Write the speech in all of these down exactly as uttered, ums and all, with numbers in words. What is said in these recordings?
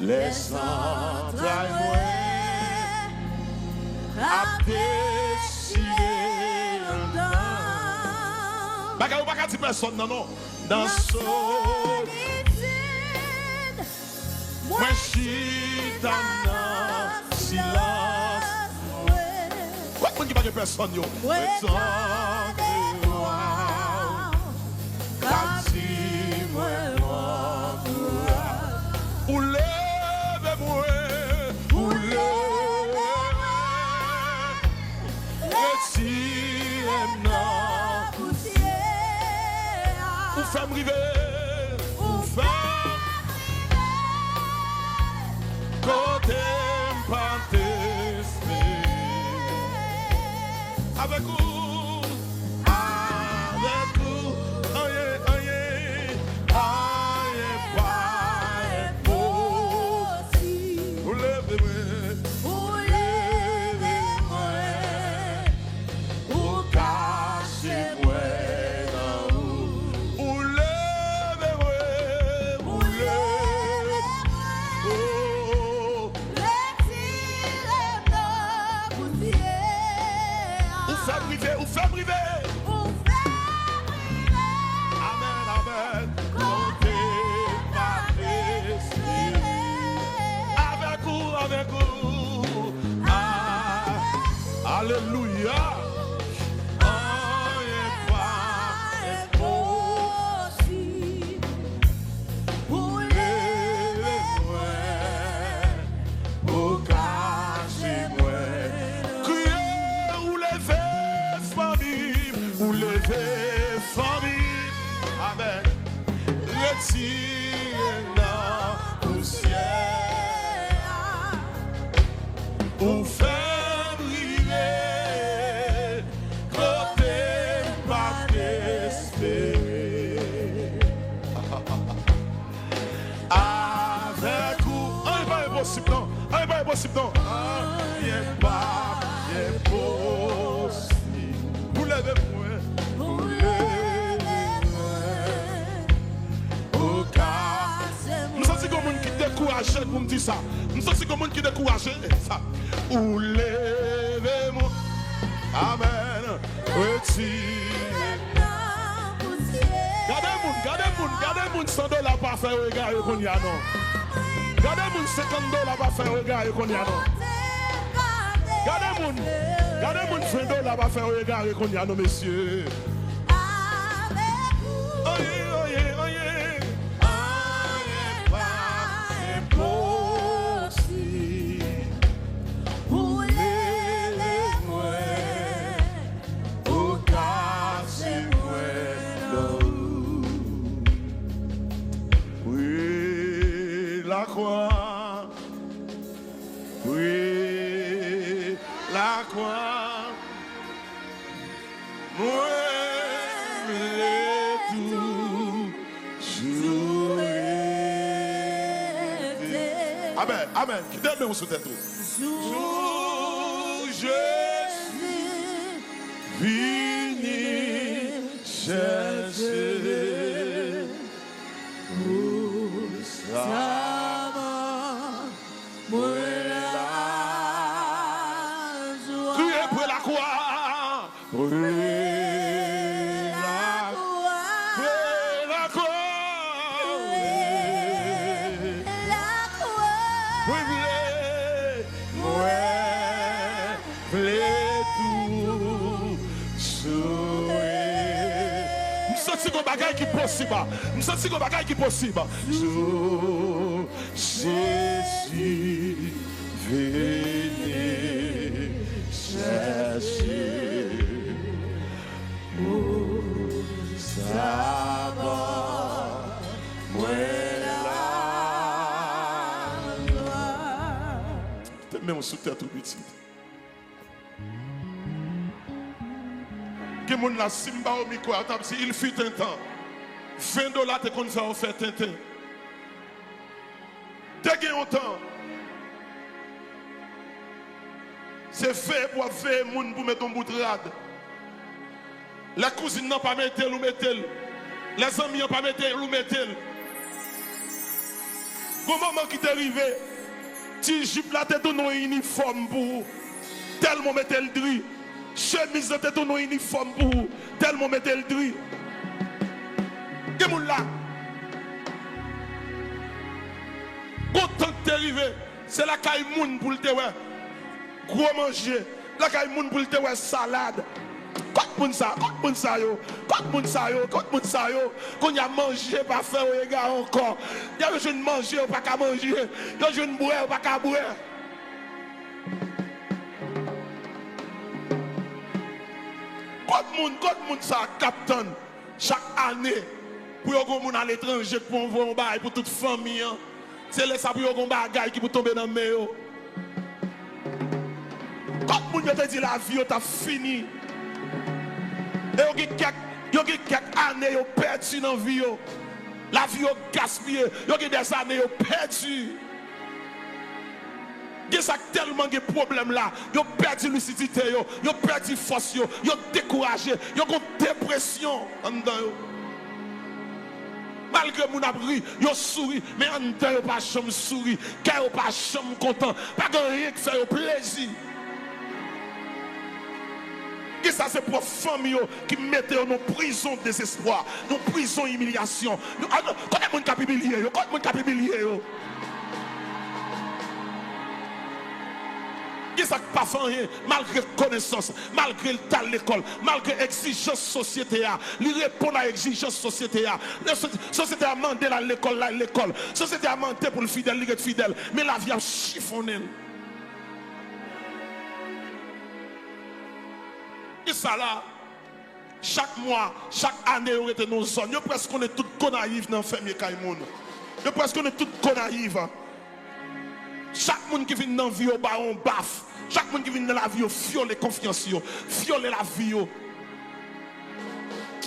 Lè zantray mwen ap dechire anndan. Bagay ou pa ka di pèsonn nan, non. Nan solitid, mwen chita nan silans mwen. Kot moun ki pa gen pèsonn yo? Mwen tande vwa w k ap di mwen ankouraj. Ou leve mwen, ou leve mwen, retire m nan pousyè a. Ou fè m rive, ou fè m rive kote m pa t espere. Avèk ou, avèk ou, anyen, anyen, anyen pa enposib. Ou leve mwen, ou leve mwen, ou kache mwen nan ou. Ou leve mwen, ou leve mwen, oh. Retire m nan pousyè a. Ou fè m rive, ou fè m rive. Ou fè m rive. Amèn, amèn. Kote m pa t espere. Avèk ou, avèk ou. Ah, alelouya. Anyen pa enposib. Ou leve mwen, ou kache mwen. Kriye, ou leve fanmi m, ou leve fanmi m. Amèn. Retire m nan pousyè a. Ou fè m rive kote m pa t espere. Avèk ou, anyen pa enposib non. Anyen pa enposib non. Anyen pa enposib. Ou leve mwen. Ou leve mwen. Ou kase mwen. M santi gon moun ki dekouraje pou m di sa. M santi gon moun ki dekouraje. Sa. Ou leve mwen. Amèn. Retire. Gade moun, gade moun, gade moun san dola pa fè yo egare kounye a non. Gade moun senkant dola pa fè yo egare kounye a non. Gade moun, gade moun ven dola pa fè yo egare kounye a non, mesye. Anyen, anyen, anyen. Anyen pa enposib. Ou leve mwen, ou kase mwen nan ou. Pri lakwa, pri lakwa. Mwen vle toujou rete. Amèn, amèn. Kite men w sou tèt ou. Jou Jezi vini chèche pou sa mwen la. Kriye, pre lakwa. Pre lakwa. Pre lakwa. Pre lakwa. Mwen vle, mwen vle tou sove. M santi gon bagay ki posib. M santi gon bagay ki posib. Jou Jezi vini chèche pou sa mwen la. Te men w sou tèt ou, pitit. Gen moun la, si m ba yo mikwo a, yo t ap di, il fut un temps. Ven dola te konn fè yo fè tenten. Te gen yon tan. Se veye pou w ap veye moun pou mete yon bout rad. Lè kouzin nan pa mete l, ou mete l. Lèzanmi an pa mete l, ou mete l. Gon moman ki te rive, ti jip la te tounen yon inifòm pou ou. Tèlman w mete l dri. Chemiz lan te tounen yon inifòm pou ou. Tèlman w mete l dri. Gen moun la. Gon tan k te rive, se lakay moun pou l te wè gwo manje. Lakay moun pou l te wè salad. Kot moun sa? Kot moun sa yo? Kot moun sa yo? Kot moun sa yo? Kounye a manje pa fè yo egare ankò. Yo jwenn manje, yo pa ka manje. Yo jwenn bwè, yo pa ka bwè. Kot moun, kot moun sa k ap tann chak ane pou yo gon moun aletranje k pou voye yon bagay pou tout fanmi an? Se lè sa pou yo gon bagay ki pou tonbe nan men yo. Kot moun yo te di lavi yo t ap fini? E yo gen kèk, yo gen kèk ane yo pèdi nan vi yo. Lavi yo gaspiye. Yo gen dèzane yo pèdi. Gen sa k tèlman gen pwoblèm la, yo pèdi lisidite yo, yo pèdi fòs yo, yo dekouraje, yo gon depresyon anndan yo. Malgre moun ap ri, yo souri, men anndan yo pa janm souri, kè yo pa janm kontan, pa gen anyen k fè yo plezi. Gen sa se pwòp fanmi yo ki mete yo nan prizon dezespwa, nan prizon imilyasyon. Yo, ah non, kote moun k ap imilye yo? Kote moun k ap imilye yo? Gen sa k pa fè anyen, malgre konesans, malgre l t al lekòl, malgre egzijans sosyete a, li reponn a egzijans sosyete a. Lè so-, sosyete a mande l al lekòl, l al lekòl. Sosyete a mande pou l fidèl, li ret fidèl. Men lavi ap chifonnen l. E sa la, chak mwa, chak ane, yo rete nan yon zòn. Yo prèske konnen tout Gonayiv nan fèmye kay moun. Yo prèske konnen tout Gonayiv. Chak moun ki vin nan vi yo ba yo yon baf. Chak moun ki vin nan lavi yo vyole konfyans yo, vyole lavi yo.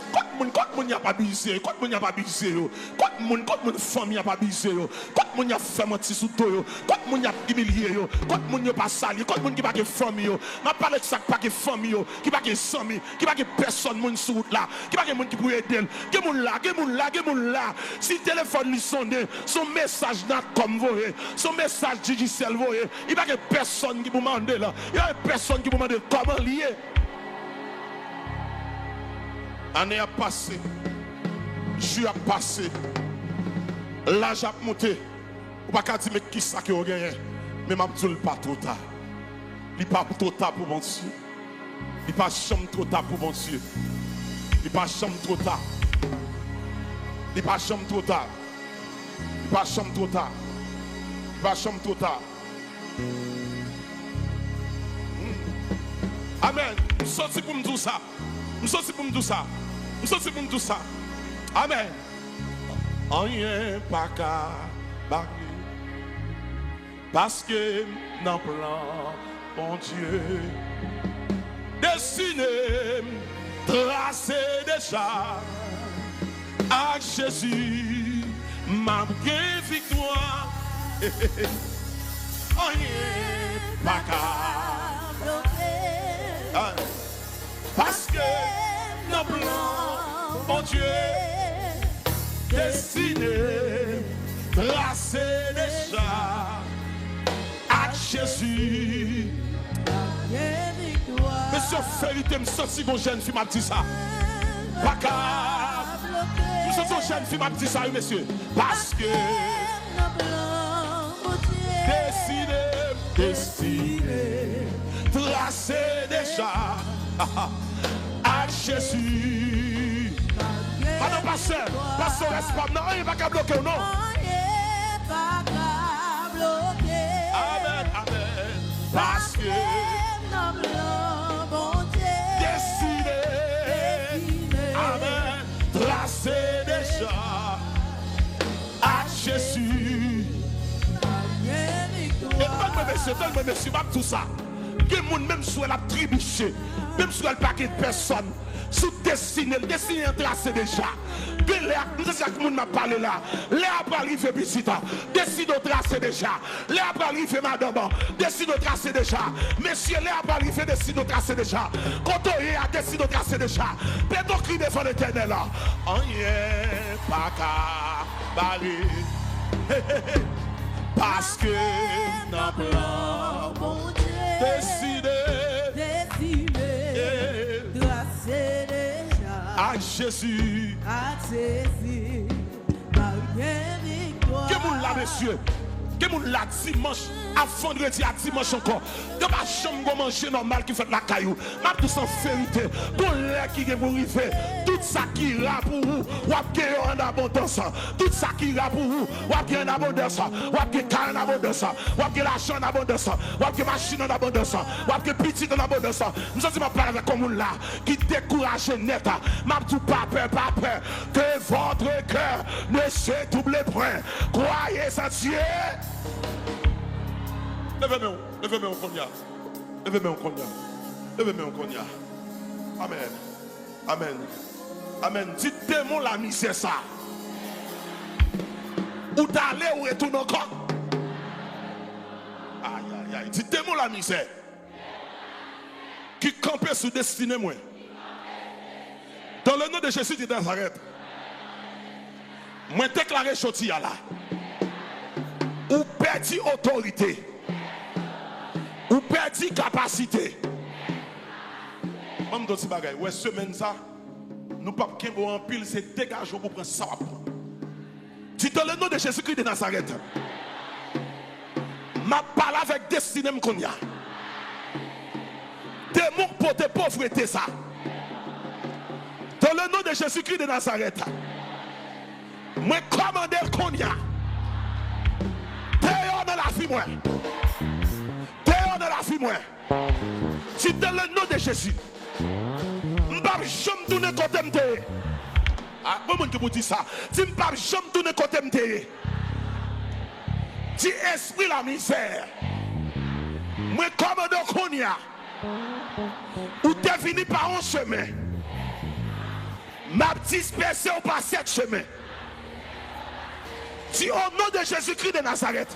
Kot moun, kot moun y ap abize, kot moun y ap abize yo, kot moun, kot moun fanmi ap abize yo, kot moun y ap fè manti sou do yo, kot moun y ap imilye yo, kot moun yo pa salye, kot moun ki pa gen fanmi yo. M ap pale de sa k pa gen fanmi yo, ki pa gen zanmi, ki pa gen pèsòn moun sou wout la, ki pa gen moun ki pou ede l. Gen moun la, gen moun la, gen moun la. Si telefòn li sonnen, se yon mesaj Natcom voye, se yon mesaj Digicel voye. Li pa gen pèsòn ki pou mande l. Li pa gen pèsòn ki pou mande l kòman l ye. Ane ap pase, jou ap pase, laj ap monte. Ou pa ka di, men kisa ke w genyen? Men m ap di w, li pa twò ta. Li pa twò ta pou Bondye. Li pa janm twò ta pou Bondye. Li pa janm twò ta. Li pa janm twò ta. Li pa janm twò ta. Li pa janm twò ta. Hmm. Amèn. M soti pou m di w sa. M soti pou m di w sa. M soti pou m di w sa. Amèn. Anyen pa ka bare. Paske m nan plan Bondye. Destine m trase deja. Ak Jezi, m ap gen viktwa. Anyen pa ka bloke. Ah. Paske m nan plan Bondye, destine m trase deja. Ak Jezi. Mesye, verite, m santi gon jèn fi m ap di sa. Pa ka. M santi gon jèn fi m ap di sa, wi, mesye. Paske. Destine m, destine m trase deja. Ak Jezi. Madan pastè, pastè, rès pa m nan, anyen pa ka bloke w, non. Anyen pa ka bloke. Amèn, amèn. Paske m nan plan Bondye. Destine. Destine. Amèn. Trase deja. Ak Jezi. E tann mwen, mesye, tann mwen, mesye, m ap di w sa. Gen moun, menm si w wè l ap tribiche, menm si w wè l pa gen pèsòn, sou destine l, destine an trase deja. Gen lè, m santi ak moun m ap pale la, lè a pral rive pitit an, destine w trase deja. Lè a pral rive madanm an, destine w trase deja. Mesye, lè a pral rive, destine w trase deja. Kote w ye a, destine w trase deja. Pete w kri devan Letènèl. Anyen pa ka bare. Paske nan plan Bondye, deside, deside, trase deja. Ak Jezi. Ak Jezi, n ap gen viktwa. Gen moun la, mesye. Gen moun la, dimanch a vandredi, a dimanch ankò. Yo pa janm gon manje nòmal ki fèt lakay ou. M ap di w san verite, gon lè ki gen pou rive, tout sa ki ra pou ou, w ap gen yo an abondans. Tout sa ki ra pou ou, w ap gen an abondans. W ap gen kay an abondans. W ap gen lajan an abondans. W ap gen machin an abondans. W ap gen pitit an abondans. M santi m ap pale avèk yon moun la ki dekouraje nèt. M ap di w, pa pè, pa pè. Que votre cœur ne se trouble point. Croyez en Dieu. Leve men w, leve men w kounye a. Leve men w kounye a. Leve men w kounye a. Amèn. Amèn. Amèn. Di demon lamizè sa. Ou t ale, ou retounen ankò. Ayayay. Di demon lamizè ki kanpe sou destine mwen. Dans le nom de Jésus de Nazareth, mwen deklare jodi a la, ou pèdi otorite, ou pèdi kapasite. Ban m di w ti bagay, w wè semèn sa, nou p ap kenbe w anpil, se degaje w pou pran sa w ap pran. Di, dans le nom de Jésus-Christ de Nazareth, m ap pale avèk destine m kounye a. Demon k pote povrete sa, dans le nom de Jésus-Christ de Nazareth, mwen kòmande l kounye a. Deyò nan lavi mwen. Deyò nan lavi mwen. Di, dans le nom de Jésus, m p ap janm tounen kote m te ye. A, bon, moun ki pou di sa. Di, m p ap janm tounen kote m te ye. Di, espri lamizè, mwen kòmande w kounye a. Ou te vini pa yon chemen, m ap dispèse w pa sèt chemen. Di, o non de Jezikri de Nazarèt,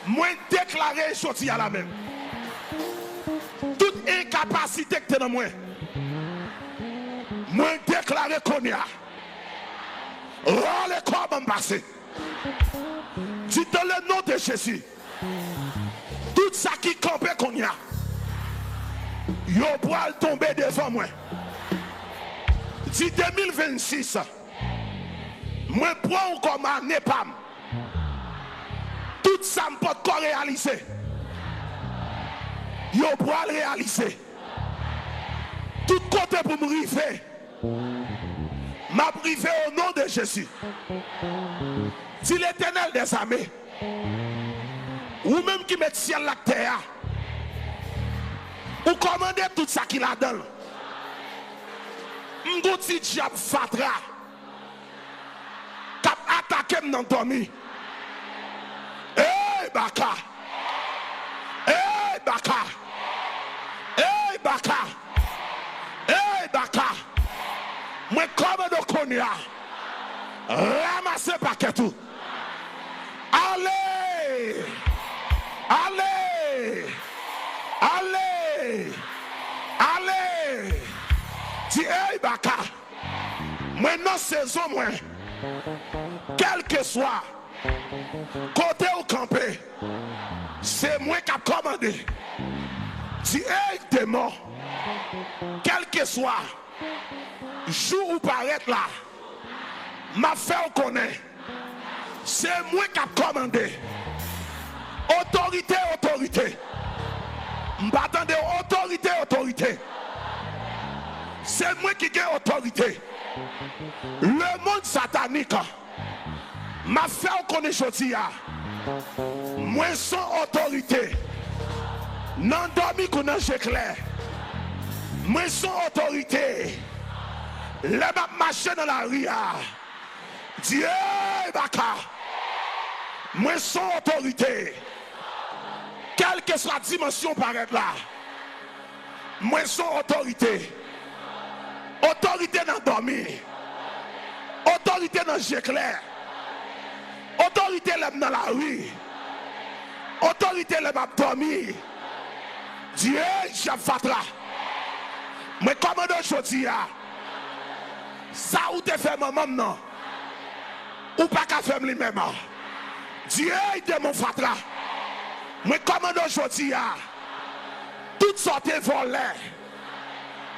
mwen deklare jodi a la menm, tout enkapasite ki te nan mwen, mwen deklare kounye a, rale kò ban m pase. Di, dans le nom de Jésus, tout sa ki kanpe kounye a, yo pral tonbe devan mwen. Di, de mil vennsis, mwen pran w kòm ane pa m. Tout sa m potko reyalize, yo pral reyalize. Tout kote pou m rive, m ap rive o non de Jezi. Di, Letènèl dèzame, ou menm ki met syèl la ak tè a, ou kòmande tout sa ki ladan l. M gon ti dyab fatra k ap atake m nan dòmi. Ey, baka! Ey, baka! Ey, baka! Ey, baka! Mwen kòmande w kounye a, ranmase pakèt ou. Ale! Ale! Ale! Ale! Di, ey, baka! Mwen nan sezon mwen. Kèlkeswa kote w kanpe, se mwen k ap kòmande. Di, ey, demon, kèlkeswa jou ou parèt la, m ap fè w konnen se mwen k ap kòmande. Otorite, otorite. M pa tande w. Otorite, otorite. Se mwen ki gen otorite. Lemonn satanik, m ap fè w konnen jodi a, mwen se yon otorite. Nan dòmi kou nan je klè, mwen se yon otorite. Lè m ap mache nan lari a, di, ey, baka! Mwen se yon otorite. Kèlkeswa dimansyon w parèt la, mwen se yon otorite. Otorite nan dòmi. Otorite nan je klè. Otorite lè m nan lari. Otorite lè m ap dòmi. Dye, dyab fatra. Mwen kòmande w jodi a. Sa ou te fè manman m nan, ou pa ka fè m li menm. Dye, demon fatra. Mwen kòmande w jodi a. Tout sa w te vòlè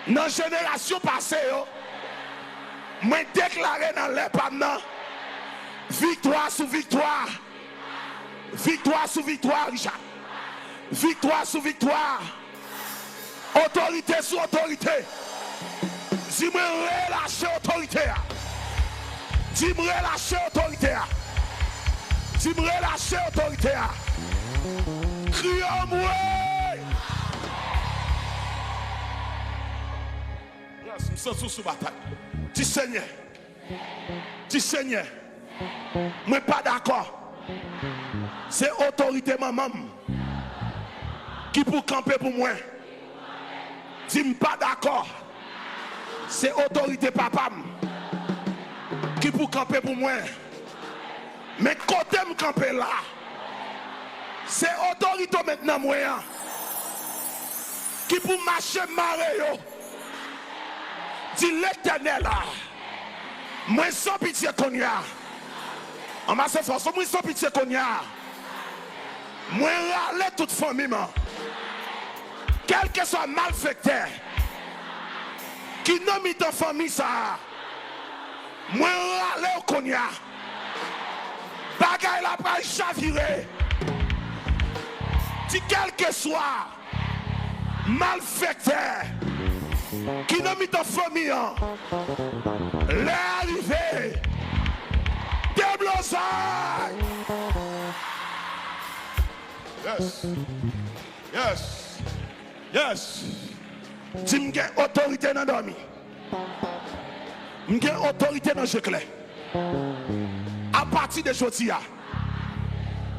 nan jenerasyon pase yo, mwen deklare nan lè pa m nan, viktwa sou viktwa. Viktwa sou viktwa, Richard. Viktwa sou viktwa. Otorite sou otorite. Di mwen relache otorite a. Di m relache otorite a. Di m relache otorite a. Kriye anmwe. Yes, m santi w sou batay. Di Senyè. Di Senyè, mwen pa dakò. Se otorite manman m ki pou kanpe pou mwen. Di m pa dakò. Se otorite papa m ki pou kanpe pou mwen. Men kote m kanpe la, se otorite w met nan mwen an ki pou mache mare yo. Di Letènèl, mwen san pitye kounye a. Anmase fòs ou, mwen san pitye kounye a. Mwen rale tout fanmi m. Kèlkeswa malfektè ki nan mitan fanmi sa a, mwen rale w kounye a. Bagay la pral chavire. Di kèlkeswa malfektè ki nan mitan fanmi an, lè a rive. Deblozay. Yes. Yes. Yes. Di m gen otorite nan dòmi. M gen otorite nan je klè. Apati de jodi a,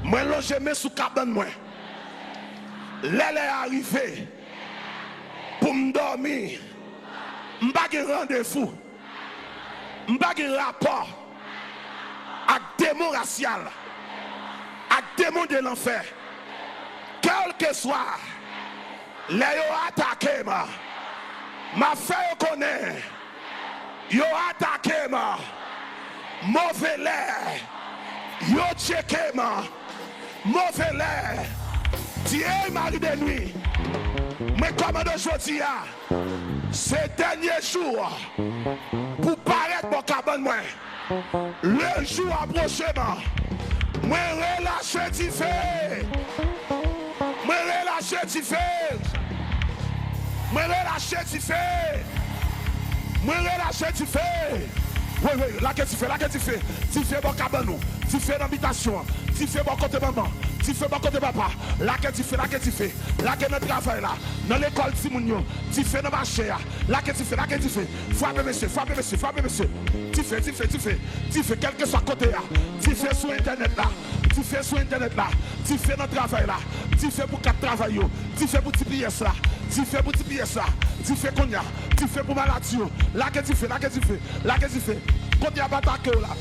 mwen lonje men sou kabann mwen. Lè lè a rive pou m dòmi, m pa gen randevou. M pa gen rapò ak demon rasyal, ak demon de lanfè. Kèlkeswa lè yo atake m, m ap fè yo konnen yo atake m. Move lè yo tcheke m. Move lè, di, ey, mari de nwi, mwen kòmande w jodi a, se dènye jou pou parèt bò kabann mwen. Lejou apwoche m. Mwen relache dife. Mwen relache dife. Mwen relache dife. Mwen relache dife. Wi, wi, lage dife, lage dife. Dife bò kabann ou. Dife nan bitasyon an. Dife bò kote manman. Dife bò kote papa. Lage dife, lage dife. Lage nan travay la. Nan lekòl timoun yo. Dife nan mache a. Lage dife, lage dife. Frape mesye, frape mesye, frape mesye. Dife, dife, dife. Dife, kèlkeswa kote a. Dife sou entènèt la. Dife sou entènèt la. Dife nan travay la. Dife pou kat travay yo. Dife pou G P S la. Dife pou G P S la. Dife kounye a. Dife pou maladi yo. Lage dife, lage dife, lage dife. Kote y ap atake w la.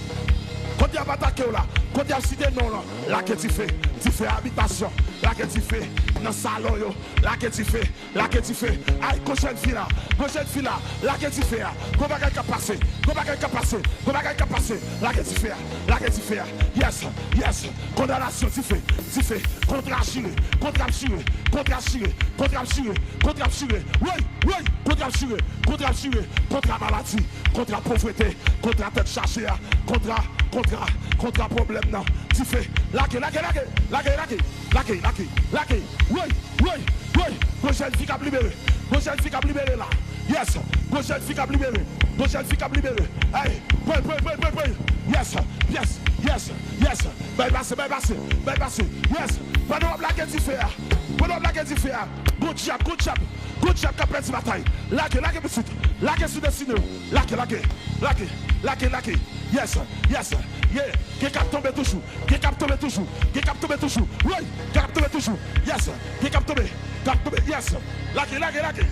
Kote y ap atake w la. Kote y ap site non w lan. Lage dife. Dife abitasyon. Lage dife nan salon yo. Lage dife. Lage dife. Ay, gon jèn fi la. Gon jèn fi la. Lage dife a. Gon bagay k ap pase. Gon bagay k ap pase. Gon bagay k ap pase. Lage dife a. Lage dife a. Yes. Yes. Kondanasyon, dife. Dife. Kontra chire. Kontra ap chire. Kontra ap chire. Kontra ap chire. Kontra ap chire. Woy. Woy. Kontra ap chire. Kontra ap chire. Kontra maladi. Kontra povrete. Kontra tèt chaje a. Kontra. Kontra. Kontra pwoblèm nan. Dife. Lage, lage, lage. Lage, lage. Lage, lage. Lage. Woy. Woy, woy, gon jèn fi k ap libere. Gon jèn fi k ap libere la. Yes, gon jèn fi k ap libere. Gon jèn fi k ap libere. Ay, pray, pray, pray, pray, pray. Yes, yes, yes, yes. Bay pase, bay pase, bay pase. Yes. Pandan w ap lage dife a. Pandan w ap lage dife a. Gon dyab, gon dyab. Gon dyab k ap pèdi batay. Lage, lage pitit. Lage sou destine w. Lage, lage. Lage, lage, lage. Yes, yes, yeah. Gen k ap tonbe toujou. Gen k ap tonbe toujou. Gen k ap tonbe toujou. Woy, gen k ap tonbe toujou. Yes, gen k ap tonbe. K ap tonbe. Yes. Lage, lage, lage.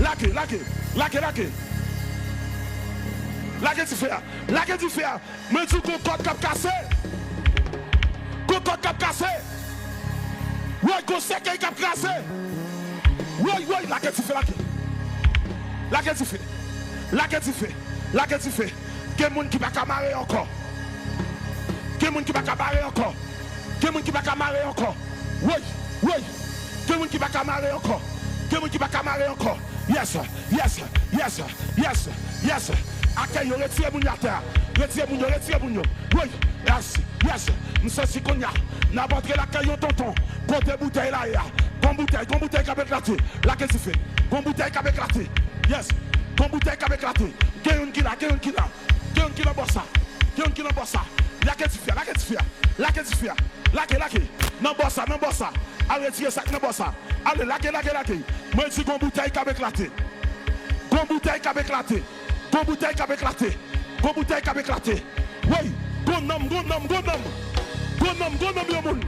Lage, lage. Lage, lage. Lage dife a. Lage dife a. Mwen di w gon kòd k ap kase. Gon kòd k ap kase. Woy, gon sèkèy k ap kraze. Woy, woy, lage dife, lage. Lage dife. Lage dife. Lage dife. Gen moun ki pa ka mare ankò. Gen moun ki pa ka mare ankò. Gen moun ki pa ka mare ankò. Woy, woy. Gen moun ki pa ka mare ankò. Gen moun ki pa ka mare ankò. Yes, yes, yes, yes, yes. Akèy yo, retire moun yo atè a. Retire moun yo, retire moun yo. Woy, yes, yes. M santi kounye a n ap antre lakay yon tonton. Kote boutèy la ye a? Gon boutèy, gon boutèy k ap eklate. Lage dife. Gon boutèy k ap eklate. Yes. Gon boutèy k ap eklate. Gen youn ki la, gen youn ki la. Gen youn ki nan bò sa. Gen youn ki nan bò sa. Lage dife a, lage dife a. Lage dife a. Lage, lage. Nan bò sa, nan bò sa. Al retire sa k nan bò sa. Ale, lage, lage, lage. Mwen di gon boutèy k ap eklate. Gon boutèy k ap eklate. Gon boutèy k ap eklate. Gon boutèy k ap eklate. Woy, gon nanm, gon nanm, gon nanm. Gon nanm, gon nanm yon moun.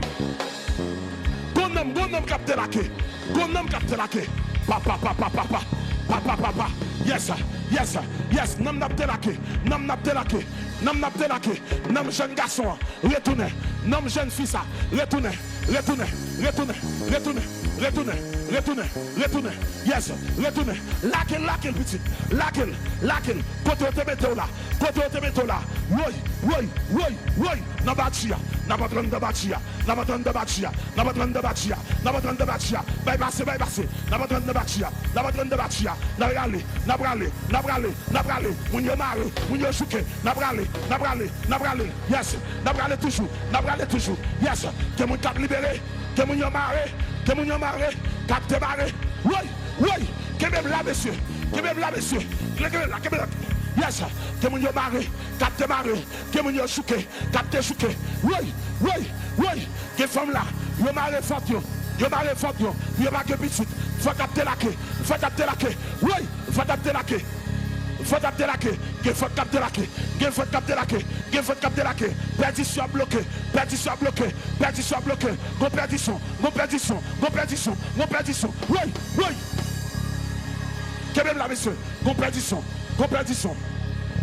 Gon nanm, gon nanm k ap delake. Gon nanm k ap delake. Papa, papa, papa. Papa, papa. Yes, yes, yes. Nanm n ap delake. Nanm n ap delake. Nanm n ap delake. Nanm jèn gason an. Retounen. Nanm jèn fi sa. Retounen. Retounen. Retounen. Retounen. Retounen. Retounen. Retounen. Yes. Retounen. Lage l, lage l, pitit. Lage l. Lage l. Kote yo te mete w la. Kote yo te mete w la. Woy. Woy. Woy. Woy. Nan batri a. N ap antre anndan batri a. N ap antre anndan batri a. N ap antre anndan batri a. N ap antre anndan batri a. Bay pase, bay pase. N ap antre anndan batri a. N ap antre anndan batri a. N ap rale. N ap rale. N ap rale. N ap rale. Moun yo mare. Moun yo jouke. N ap rale. N ap rale. N ap rale. Yes. N ap rale toujou. N ap rale toujou. Yes. Gen moun k ap libere. Gen moun yo mare. Gen moun yo mare. K ap demare. Woy. Woy. Kenbe m la, mesye. Kenbe m la, mesye. Kenbe m la. Kenbe m la. Yes. Gen moun yo mare. K ap demare. Gen moun yo chouke, k ap dechouke. Woy, woy, woy. Gen fanm la, yo mare vant yo. Yo mare vant yo. Pou yo pa gen pitit. Vant ap delake. Vant ap delake. Woy, vant ap delake. Vant ap delake. Gen vant k ap delake. Gen vant k ap delake. Gen vant k ap delake. Pèdisyon ap bloke. Pèdisyon ap bloke. Pèdisyon ap bloke. Gon pèdisyon. Gon pèdisyon. Gon pèdisyon. Gon pèdisyon. Woy, woy. Kenbe m la, mesye. Gon pèdisyon. Gon pèdisyon.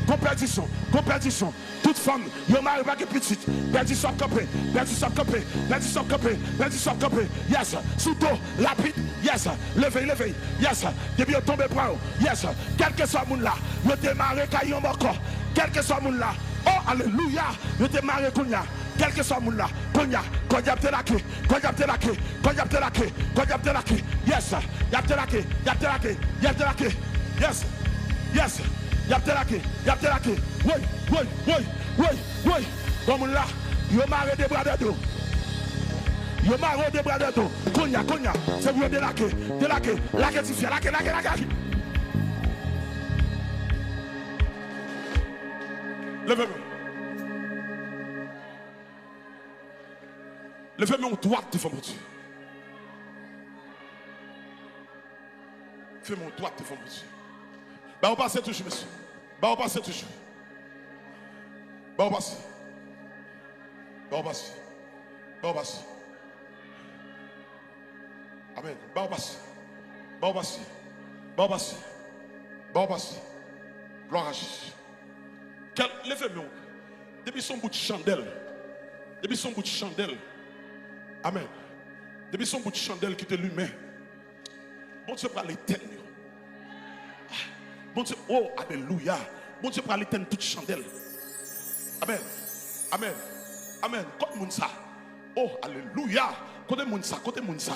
Gon pèdisyon. Gon pèdisyon. Tout fanm, yo mare pa gen pitit. Pèdisyon ap kanpe, pèdisyon ap kanpe, pèdisyon ap kanpe, pèdisyon ap kanpe. Yes, sou do, rapid, yes, leve, leve, yes, depi yo tonbe pran yo, yes, kèlkeswa moun la, yo te mare kay yon bòkò, kèlkeswa moun la, oh, alelouya, yo te mare kounye a, kèlkeswa moun la, kounye a, kòd y ap delake, kòd y ap delake, kòd y ap delake, kòd y ap delake, yes, y ap delake, y ap delake, y ap delake, yes, yes, y ap delake, y ap delake, woy, woy, woy, woy, woy, bon moun la, yo mare de bra de do, yo mare w de bra de do, kounye a, kounye a, se pou yo delake, delake, lage dife, lage, lage, lage, lage. Leve men w. Leve men w dwat devan Bondye. Leve men w dwat devan Bondye. Ba yo pase toujou, mesye. Ba yo pase toujou. Ba yo pase. Ba yo pase. Ba yo pase. Amèn. Ba yo pase. Ba yo pase. Ba yo pase. Ba yo pase. Glwa a Jezi. Kèl, leve men w. Depi se yon bout chandèl. Depi se yon bout chandèl. Amèn. Depi se yon bout chandèl ki te limen. Bondye pral etèn yo. Bondye, oh, alelouya. Bondye pral etèn tout chandèl. Amèn. Amèn. Amèn. Kot moun sa? Oh, alelouya. Kote moun sa? Kote moun sa?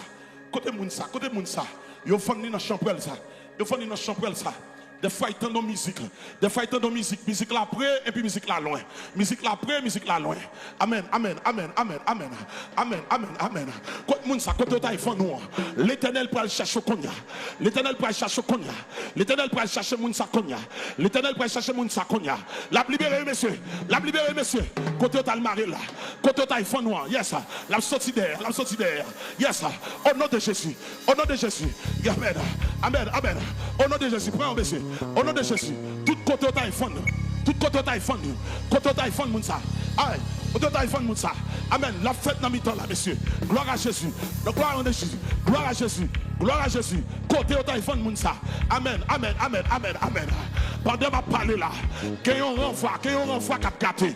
Kote moun sa? Kote moun sa? Yo fann li nan chanpwèl sa. Yo fann li nan chanpwèl sa. Dèfwa y tande yon mizik. Dèfwa y tande yon mizik. Mizik la pre, epi mizik la lwen. Mizik la pre, mizik la lwen. Amèn, amèn, amèn, amèn, amèn. Amèn, amèn, amèn. Kot moun sa, kote yo ta y fann ou an? Letènèl pral chache w kounye a. Letènèl pral chache w kounye a. Letènèl pral chache moun sa kounye a. Letènèl pral chache moun sa kounye a. L ap libere yo, mesye. L ap libere yo, mesye. Kote yo ta l mare la. Kote yo ta y fann ou an? Yes. L ap soti dèyè. L ap soti dèyè. Yes. O non de Jezi. O non de Jezi. Amèn. Amèn. Amèn. O non de Jezi. Pran yon, mesye. O non de Jezi. Tout kote yo ta y fann. Tout kote w ta vann yo. Kote w ta vann moun sa. Ay, kote w ta vann moun sa. Amèn. L ap fèt nan mitan la, mesye. Gloire à Jésus. Gloire à Jésus. Gloire à Jésus. Gloire à Jésus. Kote w ta vann moun sa. Amèn, amèn, amèn, amèn, amèn. Pandan m ap pale la, gen yon ranvwa, gen yon ranvwa k ap gate.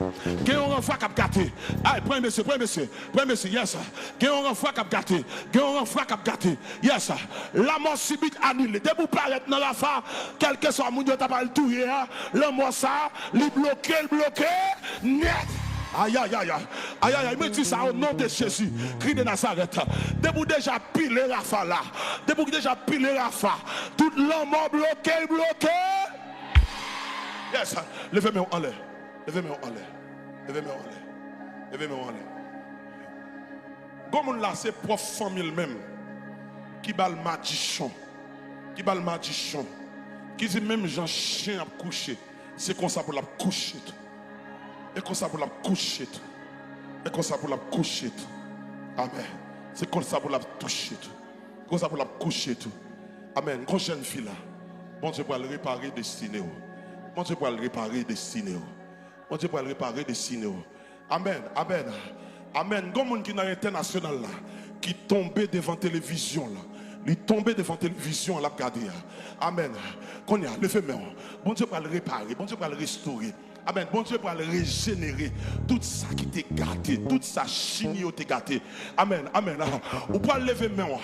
Gen yon ranvwa k ap gate. Ay, pran mesye, pran mesye, pran mesye, yes. Gen yon ranvwa k ap gate. Gen yon ranvwa k ap gate. Yes. Lanmò sibit anile. Depi w parèt nan Rafa, kèlkeswa moun yo ta pral touye a, lanmò sa, li bloke, l bloke nèt. Ayayay. Ayayay. Mwen di sa o non de Jezi, Kris de Nazarèt. Depi w deja pile Rafa la. Depi w deja pile Rafa. Tout lanmò bloke, l bloke. Yes. Leve men w anlè. Leve men w anlè. Leve men w anlè. Leve men w anlè. Gon moun la se pwòp fanmi l menm ki ba l madichon. Ki ba l madichon. Ki di menm jan chen ap kouche, se konsa pou l ap kouche tou. E konsa pou l ap kouche tou. E konsa pou l ap kouche tou. Amèn. Se konsa pou l ap touche tou. Konsa pou l ap kouche tou. Amèn. Gon jèn fi la. Bondye pral repare destine w. Bondye pral repare destine w. Bondye pral repare destine w. Amèn, amèn, amèn. Gon moun ki nan entènasyonal la, ki tonbe devan televizyon la. Li tonbe devan televizyon l ap gade a. Amèn. Kounye a, leve men w. Bondye pral repare, Bondye pral restore. Amèn. Bondye pral rejenere tout sa ki te gate, tout sa chini yo te gate. Amèn, amèn. Ou pral leve men w.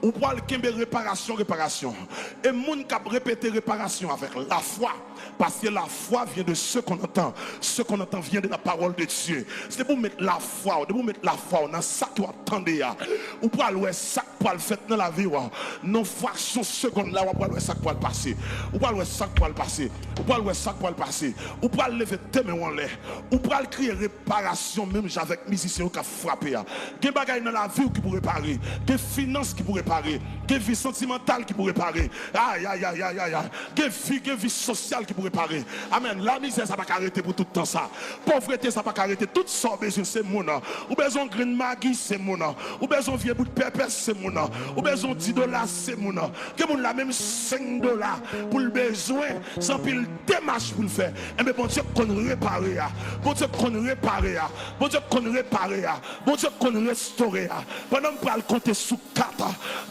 Ou pral kenbe reparasyon, reparasyon. E moun k ap repete reparasyon avèk lafwa, parce que la foi vient de ce qu'on entend, ce qu'on entend vient de la parole de Dieu. Se pou w met lafwa w, depi w met lafwa w nan sa ke w ap tande a, ou pral wè sa k pral fèt nan lavi w. Nan fraksyon segonn la, w pral wè sa k pral pase. Ou pral wè sa k pral pase. Ou pral wè sa k pral pase. Ou pral leve de men w anlè. Ou pral kriye reparasyon menm jan avèk mizisyen yo k ap frape a. Gen bagay nan lavi w ki pou repare. Gen finans ki pou repare. Gen vi santimantal ki pou repare. Ay, ay, ay, ay, ay, ay. Gen vi, gen vi sosyal ki pou repare. Amèn. Lamizè sa pa ka rete pou tout tan sa. Povrete sa pa ka rete. Tout sa w bezwen se moun. Ou bezwen yon grenn magi se moun. Ou bezwen yon vye bout pèpè se moun. Ou bezwen yon di dola se moun. Gen moun la menm senk dola pou l bezwen, se anpil demach pou l fè. Enben Bondye konn repare a. Bondye konn repare a. Bondye konn repare a. Bondye konn restore a. Pandan m pral konte sou kat,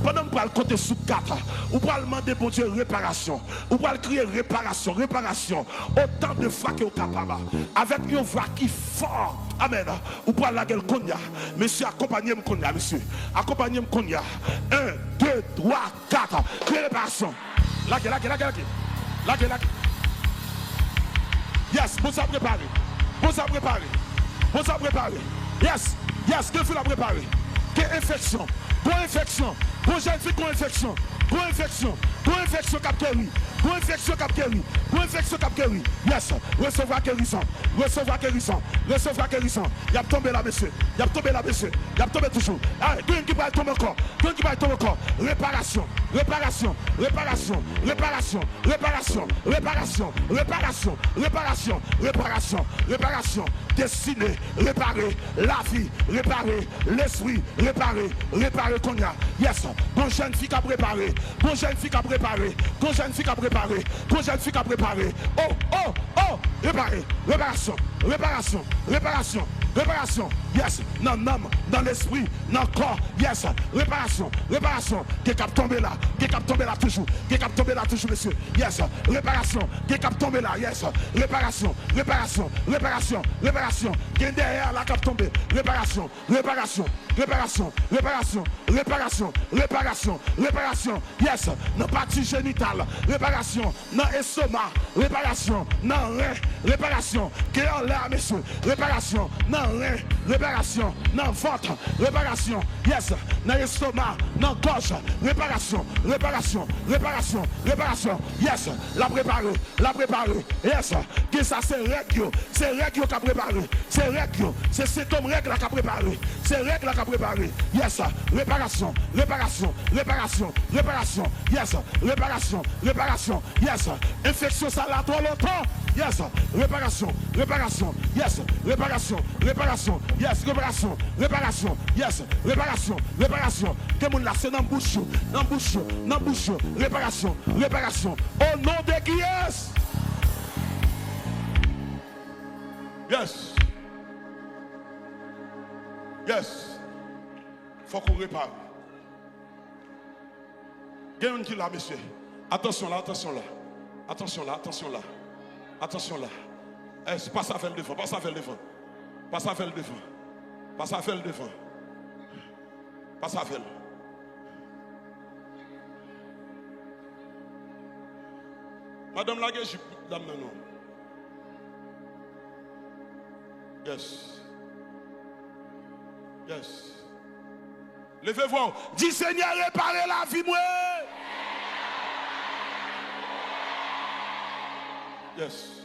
pandan m pral konte sou kat, ou pral mande Bondye reparasyon. Ou pral kriye reparasyon, reparasyon, otan de fwa ke w kapab, avèk yon vwa ki fò. Amèn. Ou pral lage l kounye a. Mesye, akonpanye m kounye a, mesye. Akonpanye m kounye a. En, de, twa, kat. Kriye reparasyon. Lage, lage, lage, lage. Lage, lage. Yes, Bondye ap repare. Bondye ap repare. Bondye ap repare. Yes, yes, gen fi l ap repare. Gen enfeksyon. Gon enfeksyon. Gon jèn fi gon enfeksyon. Gon enfeksyon. Gon enfeksyon k ap geri. Gon enfeksyon k ap geri. Gon enfeksyon k ap geri. Yes, resevwa gerizon. Resevwa gerizon. Resevwa gerizon. Y ap tonbe la, mesye. Y ap tonbe la, mesye. Y ap tonbe toujou. Ah, gen youn ki pral tonbe ankò. Gen youn ki pral tonbe ankò. Reparasyon. Reparasyon. Reparasyon. Reparasyon. Reparasyon, reparasyon, reparasyon, reparasyon, reparasyon, reparasyon, destine, repare, lavi, repare, lespri, repare, repare kounye a. Yes, gon jèn fi k ap repare, gon jèn fi k ap repare, gon jèn fi k ap repare, gon jèn fi k ap repare. Oh, oh, oh, repare, reparasyon, reparasyon, reparasyon, reparasyon. Yes, nan nanm, nan lespri, nan kò, yes, reparasyon, reparasyon, gen k ap tonbe la, gen k ap tonbe la toujou, gen k ap tonbe la toujou, mesye, yes, reparasyon, gen k ap tonbe la, yes, reparasyon, reparasyon, reparasyon, reparasyon, gen dèyè la k ap tonbe, reparasyon, reparasyon, reparasyon, reparasyon, reparasyon, reparasyon, reparasyon, yes, nan pati jenital, reparasyon, nan estoma, reparasyon, nan ren, reparasyon, gen anlè a, mesye, reparasyon, nan ren, reparasyon, nan vant, reparasyon, yes, nan estoma, nan gòj, reparasyon, reparasyon, reparasyon, reparasyon, yes, l ap repare, l ap repare, yes, gen sa se règ yo, se règ yo k ap repare, se règ yo, se sentòm règ la k ap repare, se règ la k ap repare, yes, reparasyon, reparasyon, reparasyon, reparasyon, yes, reparasyon, reparasyon, yes, enfeksyon sa la twò lontan, yes, reparasyon, reparasyon, yes, reparasyon, reparasyon, yes, reparasyon, reparasyon, yes, reparasyon, reparasyon, gen moun la se nan bouch yo, nan bouch yo, nan bouch yo, reparasyon, reparasyon, o non de Kiyès? Yes. Yes. Fòk ou repare. Gen youn ki la, mesye. Atansyon la, atansyon la. Atansyon la, atansyon la. Atansyon la. Yes, pase avè l devan, pase avè l devan. Pase avè l devan. Pase avè l devan. Pase avè l. Madanm, lage jip dam nan non. Yes. Yes. Leve vwa w. Di, Senyè, repare lavi mwen. Yes.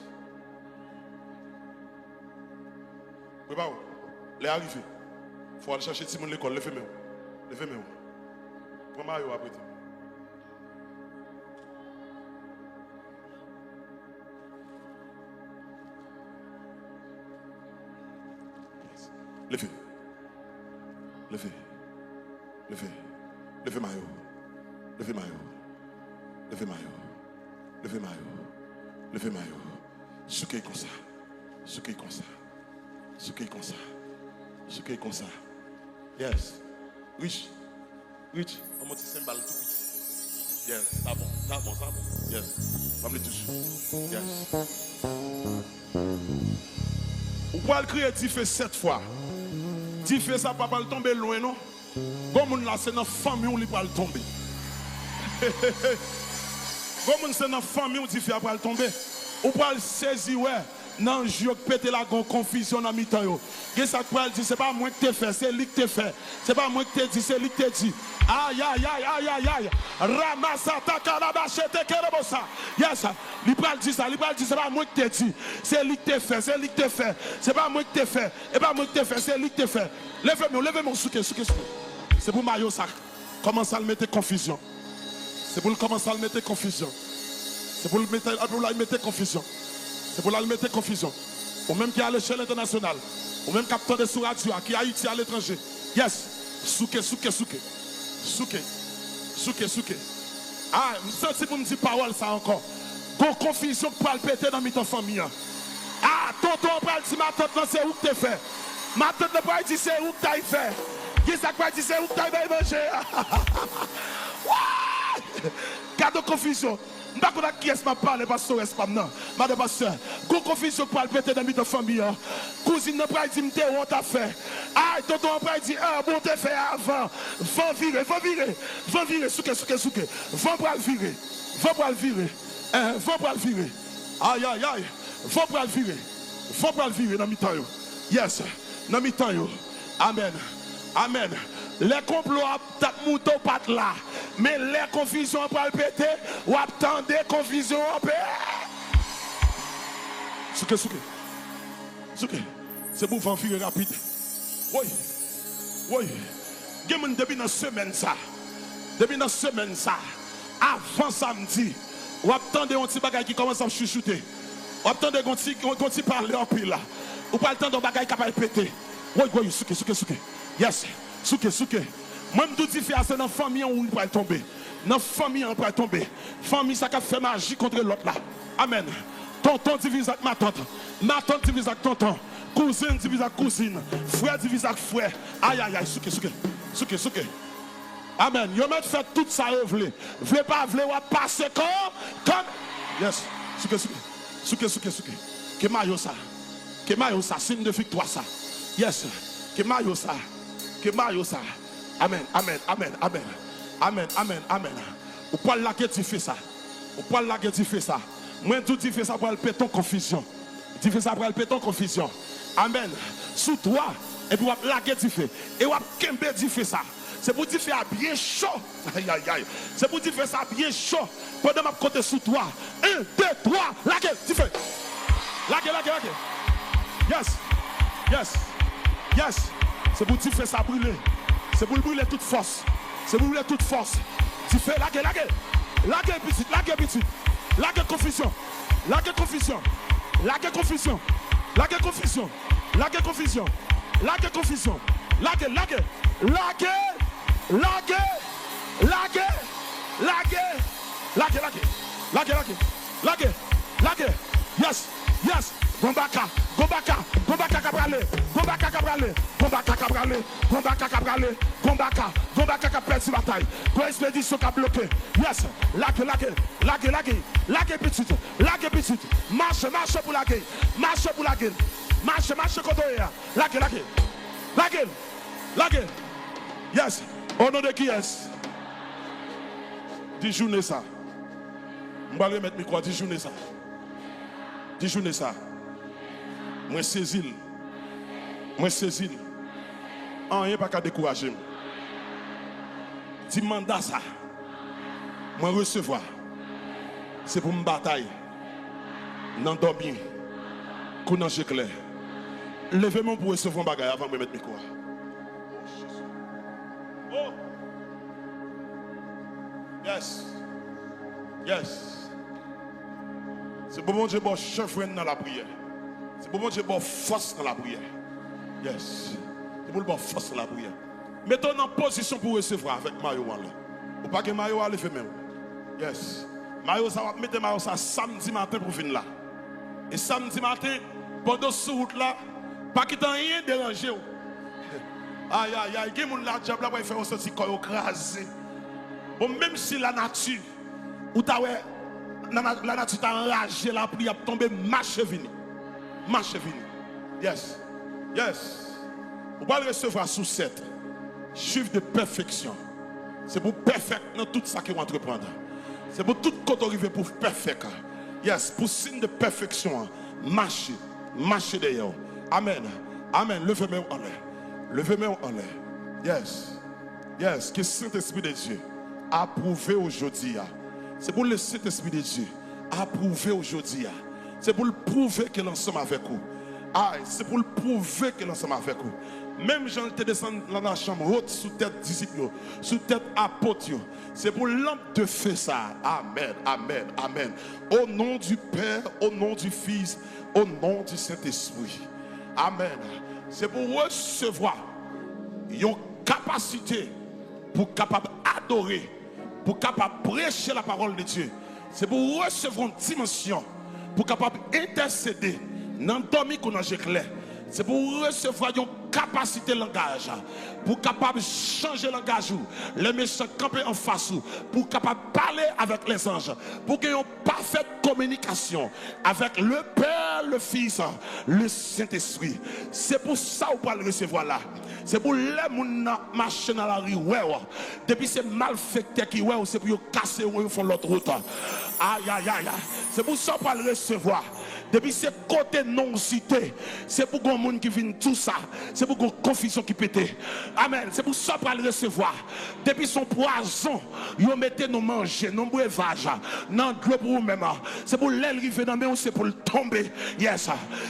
Prepare w. Lè a rive. Fò w al chache timoun lekòl. Leve men w. Leve men w. Pran mayo a prete m. Leve. Leve. Leve. Leve mayo. Leve mayo. Leve mayo. Leve mayo. Leve mayo. Souke konsa. Souke konsa. Souke konsa. Souke konsa. Yes. Rich. Rich, ban m yon ti senbal tou piti. Yes, sa bon, sa bon, sa bon. Yes. Ban m li toujou. Yes. Ou pral kriye dife sèt fwa. Dife sa pa pral tonbe lwen non. Gon moun la se nan fanmi w li pral tonbe. Gon moun se nan fanmi w dife a pral tonbe. Ou pral sezi wè. Nan jou yo k pete la, gon konfizyon nan mitan yo. Gen sa k pral di, se pa mwen k te fè, se li k te fè. Se pa mwen k te di, se li k te di. Ayayay, ayayay. Ramasata kalabachete kerebosa. Yes, li pral di sa, li pral di, se pa mwen k te di. Se li k te fè, se li k te fè. Se pa mwen k te fè, e pa mwen k te fè, se li k te fè. Leve men w, leve men w, souke, souke, souke. Se pou mayo sa. Kòmanse al mete konfizyon. Se pou l kòmanse al mete konfizyon. Se pou l mete, pou l al mete konfizyon. Se pou l al mete konfizyon. Ou menm ki alechèl entènasyonal, ou menm k ap tande sou radyo a, ki Ayiti, aletranje. Yes. Souke, souke, souke. Souke. Souke, souke. Ah, m santi pou m di pawòl sa ankò. Gon konfizyon k pral pete nan mitan fanmi an. Ah, tonton an pral di matant lan se ou k te fè. Matant lan pral di se ou k t al fè. Gen sa k pral di se ou k t al bay manje. Gade yon konfizyon. M pa konn ak kiyès m ap pale, pastores pa m nan. Madan pastè, gon konfizyon k pral pete nan mitan fanmi an. Kouzin nan pral di m te wè w t ap fè. Ay, tonton an pral di, ah, bon, w te fè avan. Van vire, van vire, van vire, souke, souke, souke. Van pral vire, van pral vire. Eh, van pral vire. Ayayay. Van pral vire. Van pral vire nan mitan yo. Yes. Nan mitan yo. Amèn. Amèn. Lè konplo ap t ap moute, w pa t la. Men lè konfizyon an pral pete, w ap tande konfizyon an pe. Souke, souke. Souke. Se pou van vire rapid. Woy. Woy. Gen moun depi nan semèn sa. Depi nan semèn sa. Avan samdi, w ap tande yon ti bagay ki kòmanse ap chouchoute. W ap tande gon ti, gon ti pale anpil la. Ou pral tande yon bagay k ap al pete. Woy, woy, souke, souke, souke. Yes. Souke, souke. Mwen, m di w dife a se nan fanmi an ou li pral tonbe. Nan fanmi an pral tonbe. Fanmi sa k ap fè maji kont lòt la. Amèn. Tonton divize ak matant. Matant divize ak tonton. Kouzen divize ak kouzin. Frè divize ak frè. Ayayay, souke, souke. Souke, souke. Amèn. Yo mèt fè tout sa yo vle. Vle pa vle, w ap pase kan, kan. Yes. Souke, souke. Souke, souke, souke. Ke mayo sa. Ke mayo sa. Siy de viktwa sa. Yes. Ke mayo sa. Ke mayo sa. Amèn, amèn, amèn, amèn. Amèn, amèn, amèn. Ou pral lage dife sa. Ou pral lage dife sa. Mwen di w dife sa pral pete yon konfizyon. Dife sa pral pete yon konfizyon. Amèn. Sou twa, epi w ap lage dife. E w ap kenbe dife sa. Se pou dife a byen cho. Ayayay. Se pou dife sa byen cho. Pandan m ap konte sou twa. En, de, twa. Lage dife. Lage, lage, lage. Yes. Yes. Yes. Se pou dife sa brile. Se pou l brile tout fòs. Se pou l brile tout fòs. Dife, lage, lage. Lage, pitit, lage, pitit. Lage konfizyon. Lage konfizyon. Lage konfizyon. Lage konfizyon. Lage konfizyon. Lage konfizyon. Lage, lage. Lage. Lage. Lage. Lage. Lage, lage. Lage, lage. Lage. Lage. Yes. Yes. Bon baka. Gon baka, gon baka k ap rale, gon baka k ap rale, gon baka k ap rale, gon baka k ap rale, gon baka, gon baka k ap pèdi batay, gon espedisyon k ap bloke. Yes, lage, lage, lage, lage, lage pitit, lage pitit. Mache, mache pou lage, mache pou lage. Mache, mache kote w ye a. Lage, lage, lage, lage. Yes, o non de kiyès? Di jounen sa. M pral remèt mikwo a, di jounen sa. Di jounen sa. Mwen sezi l. Mwen sezi l. Anyen pa ka dekouraje m. Di manda sa. Mwen resevwa. Se pou m batay. Nan dòmi. Kou nan je klè. Leve men w pou w resevwa yon bagay avan mwen remèt mikwo a. Oh. Yes. Yes. Se pou Bondye ba w chevrenn nan lapriyè. Se pou Bondye ba w fòs nan lapriyè. Yes. Se pou l ba w fòs nan lapriyè. Mete w nan pozisyon pou w resevwa avèk mayo w an la. Ou pa gen mayo a, leve men w. Yes. Mayo sa, w ap mete mayo sa samdi maten pou w vin la. E samdi maten, pandan w sou wout la, pa kite anyen deranje w. Ayayay, gen moun la, dyab la pral fè yo santi kò yo kraze. Bon, menm si lanati, ou ta wè, lana-, lanati ta anraje, lapli ap tonbe, mache vini. Mache vini. Yes. Yes. Ou pral resevwa sou sèt. Jus de perfection. Se pou w pèfèk nan tout sa ke w antreprann. Se pou tout kote w rive pou w pèfèk. Yes, pou siy de pèfeksyon an mache, mache dèyè w. Amèn. Amèn. Leve men w anlè. Leve men w anlè. Yes. Yes, ke Sentespri de Dye apwouve w jodi a. Se pou le Sentespri de Dye apwouve w jodi a. Se pou l pwouve ke l ansanm avèk ou. Ay, se pou l pwouve ke l ansanm avèk ou. Menm jan l te desann nan lachanm wot sou tèt disip yo, sou tèt apot yo. Se pou lanp de fe sa a. Amèn, amèn, amèn. O non di Pè, o non di Fis, o non di Sentespri. Amèn. Se pou w resevwa yon kapasite pou w kapab adore, pou w kapab preche la parole de Dieu. Se pou w resevwa yon dimansyon pou w kapab entèsede nan dòmi kou nan je klè. Se pou w resevwa yon kapasite langaj pou w kapab chanje langaj ou lè mechan kanpe anfas ou, pou w kapab pale avèk lèzanj, pou w gen yon pafèt kominikasyon avèk le Pè, le Fis, le Sentespri. Se pou sa w pral resevwa la. Se pou lè moun nan ap mache nan lari wè w, depi se malfektè ki wè w, se pou yo kase yo, yo fè yon lòt wout. Ayayay. Se pou sa w pral resevwa. Depi se kote non w site, se pou gon moun ki vin di w sa. Se pou gon konfizyon ki pete. Amèn. Se pou sa w pral resevwa. Depi se yon pwazon yo mete nan manje, nan brevaj, nan dlo pou ou menm, se pou lè l rive nan men w, se pou l tonbe. Yes.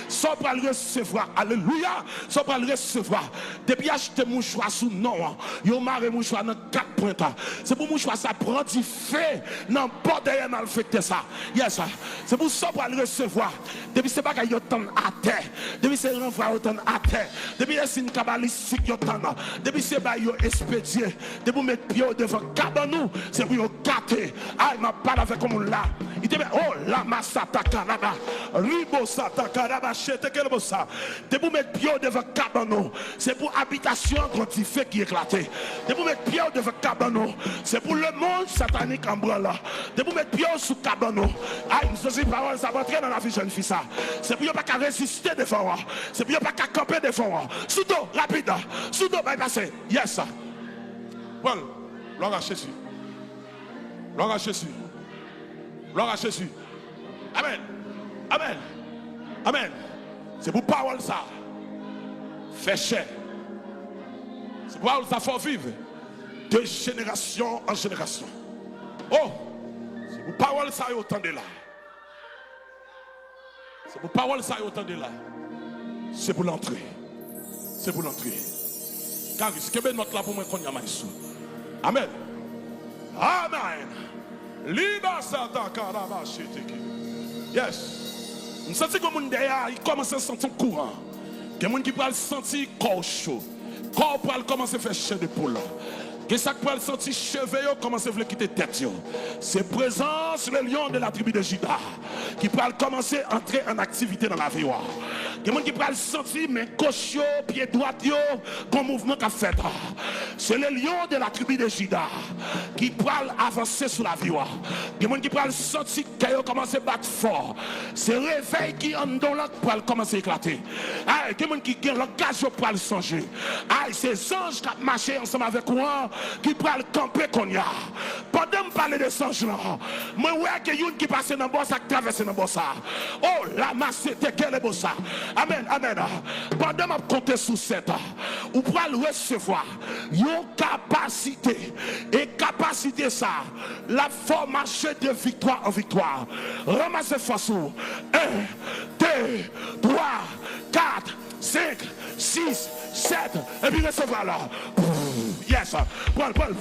Sa w pral resevwa. Alelouya. Sa w pral resevwa. Depi achte mouchwa sou non an, yo mare mouchwa nan kat pwent, se pou mouchwa sa pran dife nan bò dèyè malfektè sa. Yes. Se pou sa w pral resevwa. Depi se bagay yo tann atè, depi se ranvwa yo tann atè, depi se siy kabalistik yo tann, depi se bay yo espedye, depi w met pye w devan kabann ou, se pou yo gate. Ay, m ap pale avèk yon moun la. Li te men, oh, la masata kalaba, ribo sata kalaba, chete kelebo sa. Depi w met pye w devan kabann ou, se pou abitasyon an gon dife ki eklate. Depi w met pye w devan kabann ou, se pou lemonn satanik an branle. Depi w met pye w sou kabann ou, ay, m santi pawòl sa ap antre nan lavi jèn fi sa. Se pou yo pa ka reziste devan w. Se pou yo pa ka kanpe devan w. Sou do, rapid. Sou do, bay pase. Yes. Pran l. Glwa a Jezi. Glwa a Jezi. Glwa a Jezi. Amèn. Amèn. Amèn. Se pou pawòl sa fè chè. Se pou pawòl sa fè w viv de jenerasyon an jenerasyon. Oh! Se pou pawòl sa yo tande la. Se pou pawòl sa yo tande la. Se pou l antre. Se pou l antre. Karis, kenbe nòt la pou mwen kounye a, maestro. Amèn. Amèn. Liba sata karaba sheteke. Yes. M santi gen moun dèyè a, li kòmanse santi yon kouran. Gen moun ki pral santi kò w cho. Kò w pral kòmanse fè chè de poul. Gen sa k pral santi cheve yo kòmanse vle kite tèt yo. Se prezans le lion de la tribu de Juda ki pral kòmanse antre an aktivite nan lavi w. Gen moun ki pral santi men goch yo, pye dwat yo, gon mouvman k ap fèt. Se le lion de la tribi de Jida ki pral avanse sou lavi w. Gen moun ki pral santi kè yo kòmanse bat fò. Se revèy ki anndan w lan k pral kòmanse eklate. Ay, gen moun ki gen langaj yo pral chanje. Ay, se zanj k ap mache ansanm avèk ou an ki pral kanpe kounye a. Pandan m pale de zanj lan, mwen wè gen youn ki pase nan bò sa, k travèse nan bò sa. O, la masete kelebosa. Amèn, amèn. Pandan m ap konte sou sèt, ou pral resevwa yon kapasite. E kapasite sa, l ap fè w mache de viktwa an viktwa. Ranmase fòs ou. En, de, twa, kat, senk, sis, sèt, epi resevwa l. Yes. Pran l, pran l.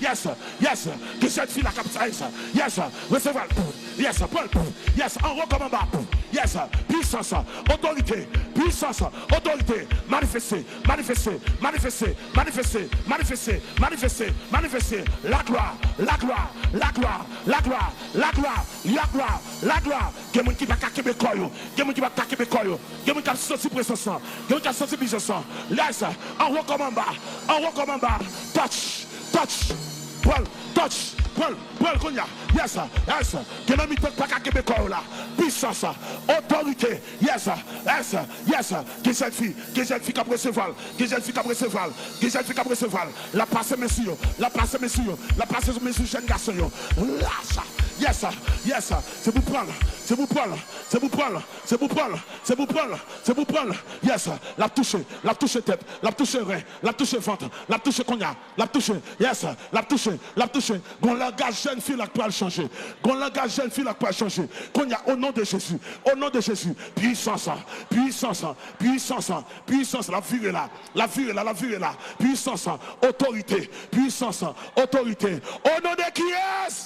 Yes. Yes. Gen jèn fi la k ap sa. Yes. Yes. Resevwa l. Yes. Pran l. Yes. Anwo kòm anba. Yes. Pwisans. Otorite. Pwisans. Otorite. Manifeste. Manifeste. Manifeste. Manifeste. Manifeste. Manifeste. Manifeste. Laglwa. Laglwa. Laglwa. Laglwa. Laglwa. Laglwa. Laglwa. Gen moun ki pa ka kenbe kò yo. Gen moun ki pa ka kenbe kò yo. Gen moun k ap santi prezans lan. Gen moun k ap santi prezans lan. Yes. Anwo kòm anba. Anwo kòm anba. Touch. Touch. Pran l. Touch. Pran l. Pran l kounye a. Yes. Yes. Gen nan mitan k pa ka kenbe kò yo la. Pwisans. Otorite. Yes. Yes. Yes. Gen jèn fi. Gen jèn fi k ap resevwa l. Gen jèn fi k ap resevwa l. Gen jèn fi k ap resevwa l. L ap pase men sou yo. L ap pase men sou yo. L ap pase men sou jèn gason yo. Lach. Yes. Yes. Se pou pran l. Se pou pran l. Se pou pran l. Se pou pran l. Se pou pran l. Se pou pran l. Yes. L ap touche. L ap touche tèt. L ap touche ren. L ap touche vant. L ap touche kounye a. L ap touche. Yes. L ap touche. L ap touche. Gon langaj jèn fi la k pral chanje. Gon langaj jèn fi la k pral chanje. Kounye a, o non de Jezi. O non de Jezi. Pwisans. Pwisans. Pwisans. Pwisans. L ap vire la. L ap vire la. L ap vire la. Pwisans. Otorite. Pwisans. Otorite. O non de kiyès?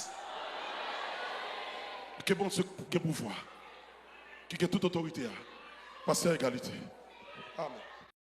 Ke Bondye gen pouvwa. Ki gen tout otorite a. Pastè Egalite. Amen.